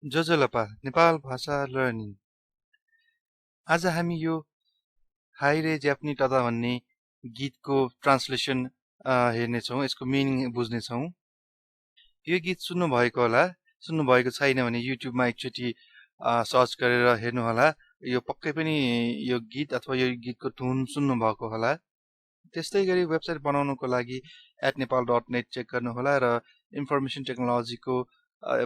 जोजोलपा नेपाल भाषा लर्निङ। आज हामी यो हाइ रे ज्यापनी टदा भन्ने गीतको ट्रान्सलेसन हेर्नेछौँ, यसको मिनिङ बुझ्नेछौँ। यो गीत सुन्नुभएको होला, सुन्नुभएको छैन भने युट्युबमा एकचोटि सर्च गरेर हेर्नुहोला। यो पक्कै पनि यो गीत अथवा यो गीतको धुन सुन्नुभएको होला। त्यस्तै गरी वेबसाइट बनाउनुको लागि @nepal.net चेक गर्नुहोला र इन्फर्मेसन टेक्नोलोजीको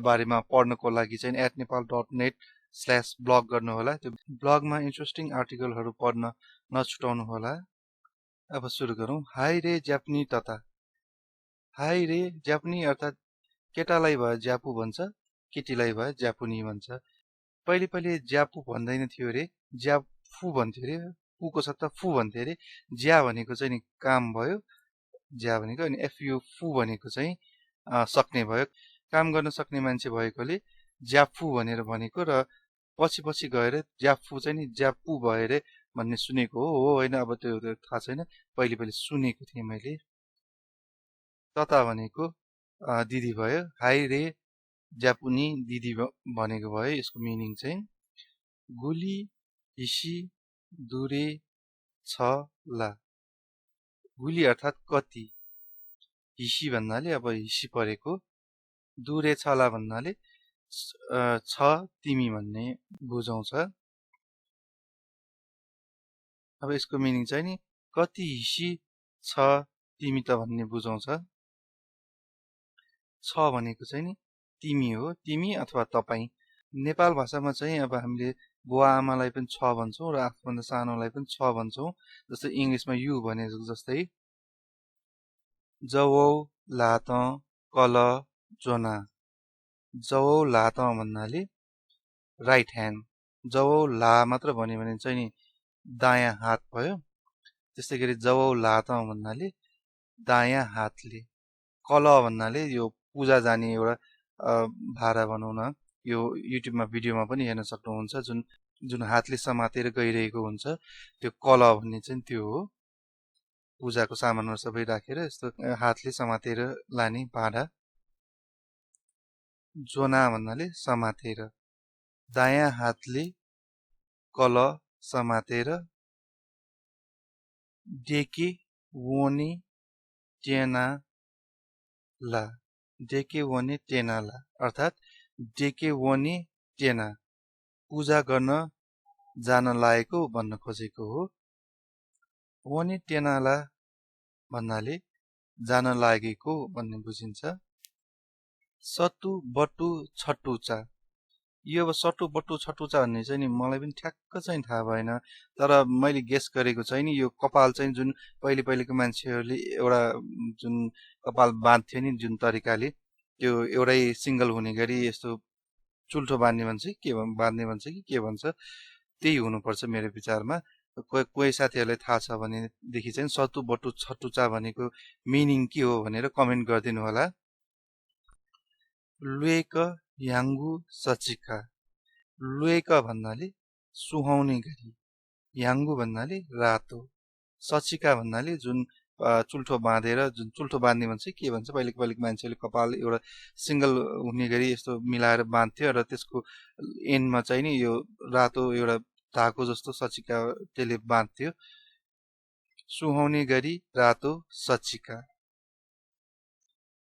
बारेमा पढ्नको लागि चाहिँ @nepal.net/blog गर्नुहोला। त्यो ब्लगमा इन्ट्रेस्टिङ आर्टिकलहरू पढ्न नछुटाउनुहोला। अब सुरु गरौँ। हाइ रे ज्यापनी तता। हाइ रे ज्यापनी अर्थात् केटालाई भए ज्यापु भन्छ, केटीलाई भए ज्यापुनी भन्छ। पहिले पहिले ज्यापु भन्दैन थियो रे, ज्याफु भन्थ्यो रे। पुको सट्टा फु भन्थ्यो रे। ज्या भनेको चाहिँ नि काम भयो, ज्या भनेको, अनि एफयु फु भनेको चाहिँ सक्ने भयो। काम गर्न सक्ने मान्छे भएकोले ज्याफु भनेर भनेको र पछि पछि गएर ज्याफु चाहिँ नि ज्यापु भयो रे भन्ने सुनेको हो होइन। अब त्यो थाहा छैन, पहिले पहिले सुनेको थिएँ मैले। तता भनेको दिदी भयो। हाइ रे ज्यापुनी दिदी भनेको भयो। यसको मिनिङ चाहिँ गुली हिसी दुरे छ ला। गुली अर्थात् कति, हिसी भन्नाले अब हिसी परेको, दुरे छला भन्नाले छ तिमी भन्ने बुझाउँछ। अब यसको मिनिङ चाहिँ नि कति हिसी छ तिमी त भन्ने बुझाउँछ। छ भनेको चाहिँ नि तिमी हो, तिमी अथवा तपाईँ। नेपाल भाषामा चाहिँ अब हामीले बुवा आमालाई पनि छ भन्छौँ र आफूभन्दा सानोलाई पनि छ भन्छौँ। जस्तै इङ्ग्लिसमा यु भनेको जस्तै जवौ लात कल जोना। जवौ लात भन्नाले राइट ह्यान्ड, जवौ ला मात्र भन्यो भने चाहिँ नि दायाँ हात भयो। त्यस्तै गरी जवौ लात भन्नाले दायाँ हातले। कल भन्नाले यो पूजा जाने एउटा भारा भनौँ न। यो युट्युबमा भिडियोमा पनि हेर्न सक्नुहुन्छ, जुन हातले समातेर गइरहेको हुन्छ त्यो कल भन्ने चाहिँ त्यो हो। पूजाको सामानहरू सबै राखेर यस्तो हातले समातेर लाने भाँडा। जोना भन्नाले समातेर, दायाँ हातले कल समातेर। डेके वोने टेना ला। डेके वने टेना ला अर्थात् डेके वने टेना पूजा गर्न जान लागेको भन्न खोजेको हो। वने टेनाला भन्नाले जान लागेको भन्ने बुझिन्छ। सटु बटु छटुचा। यो अब सटु बटु छटुचा भन्ने चाहिँ नि मलाई पनि ठ्याक्क चाहिँ थाहा भएन, तर मैले गेस गरेको चाहिँ नि यो कपाल चाहिँ जुन पहिले पहिलेको मान्छेहरूले एउटा जुन कपाल बाँध्थ्यो नि जुन तरिकाले, त्यो एउटै सिङ्गल हुने गरी यस्तो चुल्ठो बाँध्ने भन्छ कि के बाँध्ने भन्छ कि के भन्छ, त्यही हुनुपर्छ मेरो विचारमा। कोही साथीहरूलाई थाहा छ भनेदेखि चाहिँ सटु बटु छटुचा भनेको मिनिङ के हो भनेर कमेन्ट गरिदिनु होला। लुएक याङ्गु सचिका। लुएक भन्नाले सुहाउने गरी, याङ्गु भन्नाले रातो, सचिका भन्नाले जुन चुल्ठो बाँधेर, जुन चुल्ठो बाँध्ने भन्छ के भन्छ, पहिलेको मान्छेले कपाल एउटा सिङ्गल हुने गरी यस्तो मिलाएर बाँध्थ्यो र त्यसको एन्डमा चाहिँ नि यो रातो एउटा धागो जस्तो सचिका त्यसले बाँध्थ्यो। सुहाउने गरी रातो सचिका।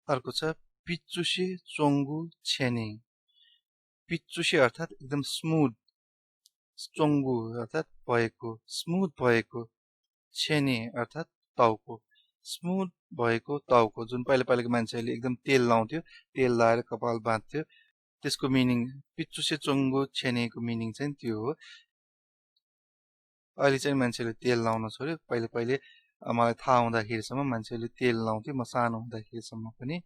अर्को छ पिच्चुसे चोङ्गु छेने। पिच्चुसे अर्थात् एकदम स्मुथ, चोङ्गु अर्थात् भएको, स्मुथ भएको, छेने अर्थात् टाउको, स्मुथ भएको टाउको। जुन पहिलाको मान्छेहरूले एकदम तेल लाउँथ्यो, तेल लाएर कपाल बाँध्थ्यो, त्यसको मिनिङ पिच्चुसे चोङ्गु छेनेको मिनिङ चाहिँ त्यो हो। अहिले चाहिँ मान्छेले तेल लाउन छोड्यो, पहिले मलाई थाहा हुँदाखेरिसम्म मान्छेले तेल लाउँथ्यो, म सानो हुँदाखेरिसम्म पनि।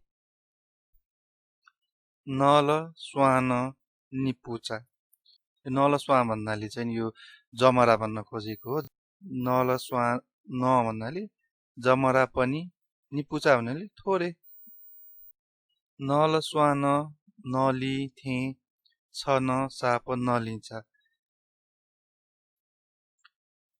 नल स्वान निपुचा। नल स्वान भन्नाले चाहिँ यो जमरा भन्न खोजेको हो। नल स्वान न भन्नाले जमरा पनि, निपुचा भन्नाले थोरै। नल स्वान नली थे छन साप नलिन्छ।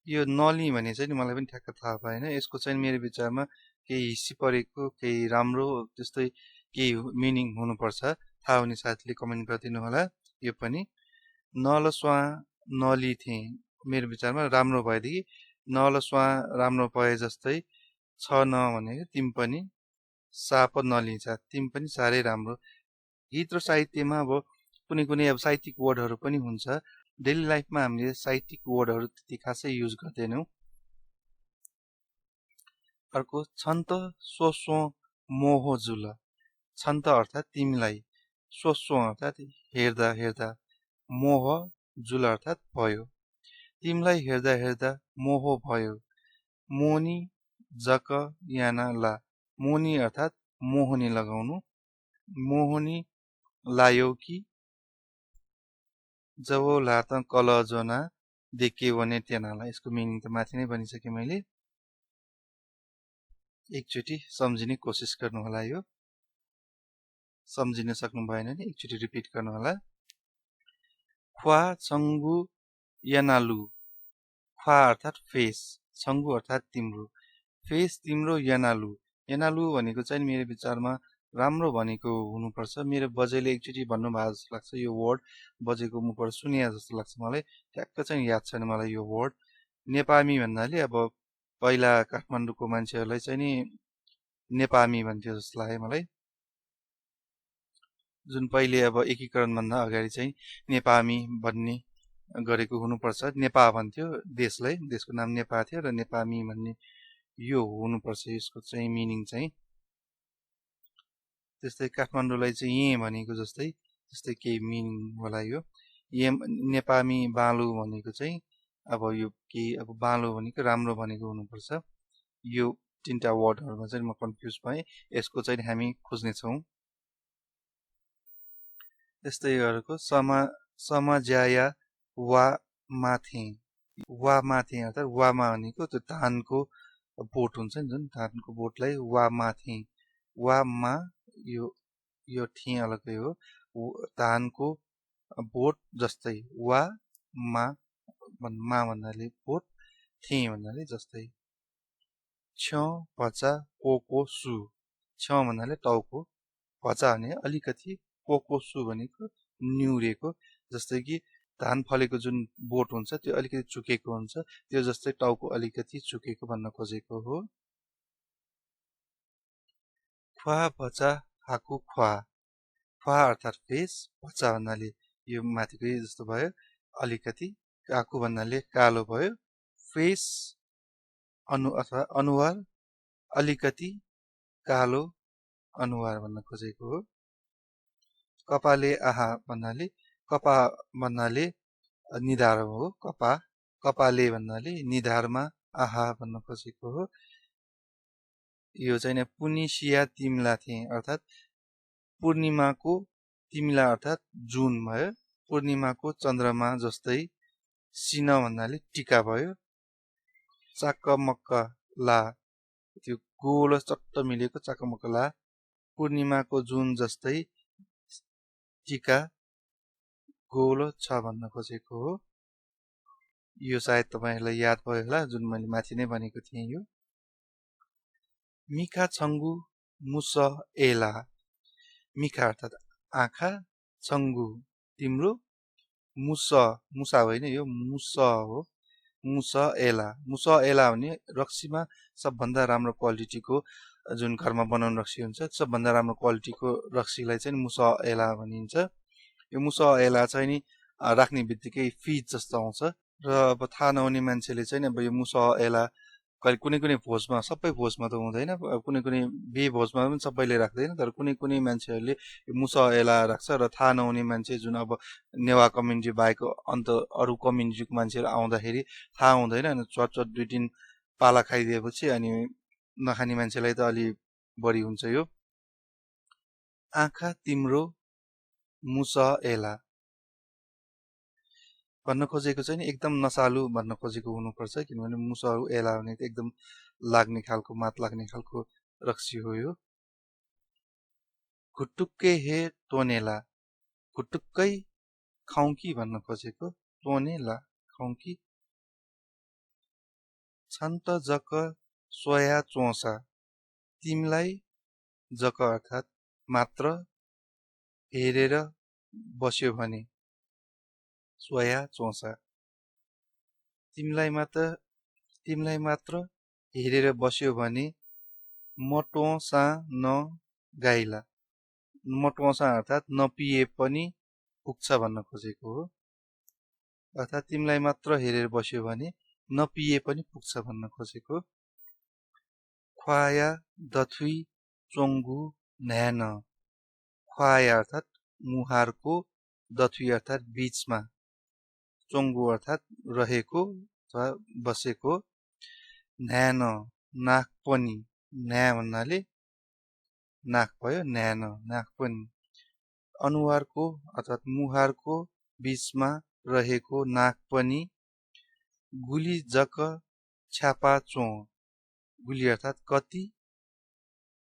यो नली भने चाहिँ मलाई पनि ठ्याक्क थाहा भएन। यसको चाहिँ मेरो विचारमा केही हिस्सी परेको, केही राम्रो त्यस्तै केही मिनिङ हुनुपर्छ। थाहा हुने साथीले कमेन्ट गरिदिनु होला। यो पनि नल स्वा नली थिए मेरो विचारमा राम्रो भएदेखि नल स्वा राम्रो भए जस्तै छ न भनेको तिम पनि साप नलिन्छ तिम पनि साह्रै राम्रो। गीत र साहित्यमा अब कुनै कुनै अब साहित्यिक वर्डहरू पनि हुन्छ डेली लाइफमा हामीले साहित्यिक वर्डहरू त्यति खासै युज गर्दैनौँ। अर्को छन्त सोसो मोह जुल छन्त अर्थात् तिमीलाई सोसो अर्थात् हेर्दा हेर्दा मोह जुल अर्थात् भयो तिमीलाई हेर्दा हेर्दा मोह भयो मोनी जक याना ला मोनी अर्थात् मोहनी लगाउनु मोहनी लायो कि जब लात कल जोना देखे भने त्यनालाई यसको मिनिङ त माथि नै भनिसकेँ मैले एकचोटि सम्झिने कोसिस गर्नु होला यो सम्झिन सक्नु भएन भने एकचोटि रिपिट गर्नु होला ख्वा छङ्गु यनालु ख्वा अर्थात् फेस छङ्गु अर्थात् तिम्रो फेस तिम्रो यनालु यनालु भनेको चाहिँ मेरो विचारमा राम्रो भनेको हुनुपर्छ मेरो बजेले एकचोटि भन्नुभएको जस्तो लाग्छ यो वर्ड बजेको मुखबाट सुने जस्तो लाग्छ मलाई ठ्याक्क चाहिँ याद छैन मलाई यो वर्ड नेपामी भन्नाले अब पहिला काठमाडौँको मान्छेहरूलाई चाहिँ नि नेपामी भन्थ्यो जस्तो लाग्यो मलाई जुन पहिले अब एकीकरण भन्दा अगाडि चाहिँ नेपामी भन्ने गरेको हुनुपर्छ नेपा भन्थ्यो देशलाई देशको नाम नेपा थियो र नेपामी भन्ने यो हुनुपर्छ यसको चाहिँ मिनिङ चाहिँ त्यस्तै काठमाडौँलाई चाहिँ यही भनेको जस्तै केही मिनिङ होला यो नेपामी बालु भनेको चाहिँ अब यो के अब बालु भनेको राम्रो भनेको हुनुपर्छ यो तीनटा वर्डहरुमा चाहिँ म कन्फ्युज भएँ यसको चाहिँ हामी खोज्ने छौं त्यस्तै गरेको समज्याया वा माथे अर्थात् वामा भनेको त्यो धानको बोट हुन्छ नि जुन धानको बोटलाई वा माथे वामा यो ठी अलग्गै हो धानको बोट जस्तै वा मा भन्नाले बोट ठी भन्नाले जस्तै छ भचा कोको सु छ भन्नाले टाउको भचा भने अलिकति कोको सु भनेको निउरेको जस्तै कि धान फलेको जुन बोट हुन्छ त्यो अलिकति चुकेको हुन्छ त्यो जस्तै टाउको अलिकति चुकेको भन्न खोजेको हो ख्वा भचा हाकु ख्वा अर्थात् फेस भचा भन्नाले यो माथिकै जस्तो भयो अलिकति हाकु भन्नाले कालो भयो फेस अथवा अनुहार अलिकति कालो अनुहार भन्न खोजेको हो कपाले आहा भन्नाले निधार हो कपाले भन्नाले निधारमा आहा भन्न खोजेको हो यो चाहिँ पुनिसिया तिम्ला थिए अर्थात् पूर्णिमाको तिम्ला अर्थात् जुन भयो पूर्णिमाको चन्द्रमा जस्तै सिन भन्नाले टीका भयो चाकमक्क ला त्यो गोलो चट्ट मिलेको चाकमक्क ला पूर्णिमाको जुन जस्तै टीका गोलो छ भन्न खोजेको हो यो सायद तपाईहरुलाई याद भयो होला जुन मैले माथि नै भनेको थिएँ यो मिखा छङ्गु मुस एला मिखा अर्थात् आँखा छङ्गु तिम्रो मुसा होइन यो मुस हो मुस एला भने रक्सीमा सबभन्दा राम्रो क्वालिटीको जुन घरमा बनाउने रक्सी हुन्छ सबभन्दा राम्रो क्वालिटीको रक्सीलाई चाहिँ मुस एला भनिन्छ यो मुस एला चाहिँ नि राख्ने बित्तिकै फिज जस्तो आउँछ र अब थाहा नहुने मान्छेले चाहिँ अब यो मुस एला कुनै भोजमा सबै भोजमा त हुँदैन कुनै बे भोजमा पनि सबैले राख्दैन तर कुनै मान्छेहरूले मुस एला राख्छ र थाहा नहुने मान्छे जुन अब नेवा कम्युनिटी बाहेक अन्त अरू कम्युनिटीको मान्छेहरू आउँदाखेरि थाहा हुँदैन अनि चट दुई दिन पाला खाइदिएपछि अनि नखाने मान्छेलाई त अलि बढी हुन्छ यो आँखा तिम्रो मुस एला भन्न खोजेको चाहिँ एकदम नसालु भन्न खोजेको हुनुपर्छ किनभने मुसहरू एला भने त एकदम लाग्ने खालको मात लाग्ने खालको रक्सी हो यो खुट्टुक्कै हे तोनेला खुट्टुक्कै खाउकी भन्न खोजेको तोनेला खाउकी छन्त जक सोया चोसा तिमीलाई जक अर्थात् मात्र हेरेर बस्यो भने सोया चोसा तिमीलाई मात्र हेरेर बस्यो भने मटोसा न गाइला मटोसा अर्थात् नपिए पनि पुग्छ भन्न खोजेको हो अर्थात् तिमीलाई मात्र हेरेर बस्यो भने नपिए पनि पुग्छ भन्न खोजेको ख्वाया दथुई चोङ्गु न्यान ख्वाया अर्थात् मुहारको दथुई अर्थात् बीचमा चोङ्गु अर्थात् रहेको अथवा बसेको न्यान नाक पनि न्या भन्नाले नाक भयो न्यान नाक पनि अनुहारको अर्थात् मुहारको बीचमा रहेको नाक पनि गुली जक छ्यापा चो गुली अर्थात् कति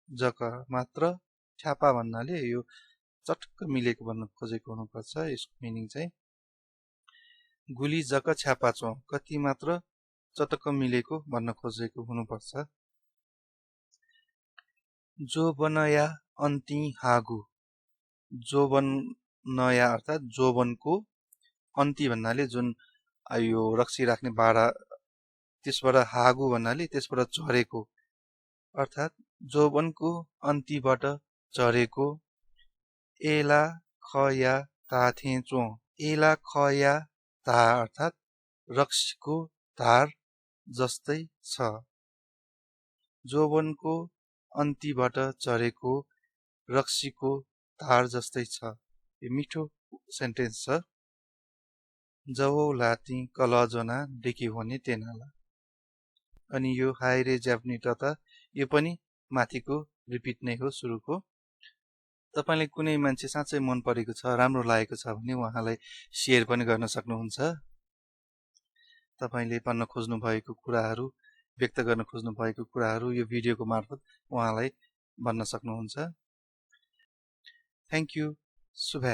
जक मात्र छ्यापा भन्नाले यो चटक्क मिलेको भन्न खोजेको हुनुपर्छ यसको मिनिङ चाहिँ गुली जक छ्यापा चो कति मात्र चटक्क मिलेको भन्न खोजेको हुनुपर्छ जो बनया अन्ति हागु जोबन नया अर्थात् जोबनको अन्ति भन्नाले जुन यो रक्सी राख्ने बाडा त्यसबाट हागु भन्नाले त्यसबाट झरेको अर्थात् जोबनको अन्तिबाट झरेको एला खया ताथे चो एला खया ता अर्थात् रक्सीको धार जस्तै छ जोबनको अन्तिबाट झरेको रक्सीको धार जस्तै छ यो मिठो सेन्टेन्स छ जवौ लाती कलजना डेकी भने तेनाला अनि यो हाई रे जापानी टता यो पनि माथिको रिपिट नै हो सुरुको तपाईलाई कुनै मान्छे साँच्चै मन परेको छ राम्रो लागेको छ भने उहाँलाई शेयर पनि गर्न सक्नुहुन्छ तपाईले भन्न खोज्नु भएको कुराहरू व्यक्त गर्न खोज्नु भएको कुराहरू यो भिडियोको मार्फत उहाँलाई भन्न सक्नुहुन्छ थ्यांक यू शुभ